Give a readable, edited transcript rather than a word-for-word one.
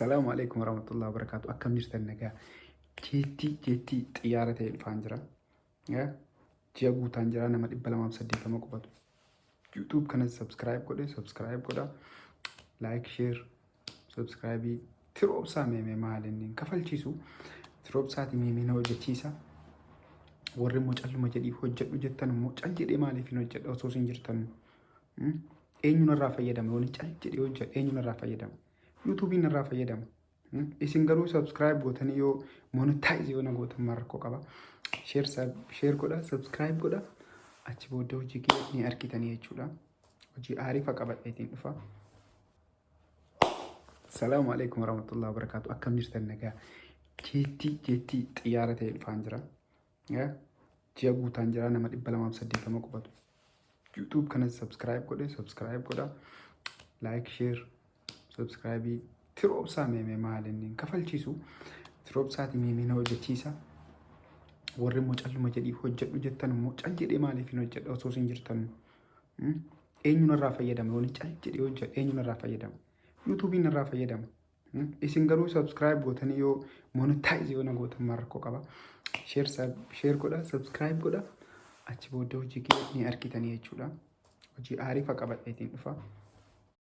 Salaamu alaikum warahmatullahi wabarakatuh. Akkam jirtan, nagaa? Jeettii jeettii xiyyaara ta'e dhufaan jira. Ji'a guutaan jira, nama 280 qubatu. YouTube kanas subscribe godhe, subscribe godha. Like, share, subscribe tiroobsaa meemee maal inni kafalchiisu. Tiroobsaati meemee na hojjechiisa. Warri immoo calluma jedhii hojjedhu jettan immoo, cal jedhee maaliif hin hojjedha osoo isin jirtan? Eenyuun irraa fayyadama? Yoon cal jedhee hojjedha, eenyuun irraa fayyadama? YouTubeiin irraa fayyadama. Isin garuu subscribe gootanii yoo monetize yoo na gootan maal rakkoo qaba? Share godha, subscribe godha. Achi booddee hojii kee ni argitanii jechuudha. Hojii aarifa qabadheetiin dhufa. Salaamu alaikum warahmatullahi wabarakatuh. Akkam jirtan, nagaa? Jeettii jeettii xiyyaara ta'e dhufaan jira. Ji'a guutaan jira, nama 280 qubatu. YouTube kanas subscribe godhe, subscribe godha. Like, share, subscribe tiroobsaa meemee maal inni kafalchiisu. Tiroobsaati meemee na hojjechiisa. Warri immoo calluma jedhii hojjedhu jettan immoo, cal jedhee maaliif hin hojjedha osoo isin jirtan? Eenyuun irraa fayyadama? Yoon cal jedhee hojjedha, eenyuun irraa fayyadama? YouTubeiin irraa fayyadama. Isin garuu subscribe gootanii yoo monetize yoo na gootan maal rakkoo qaba? Share godha, subscribe godha. Achi booddee hojii kee ni argitanii jechuudha. Hojii aarifa qabadheetiin dhufa.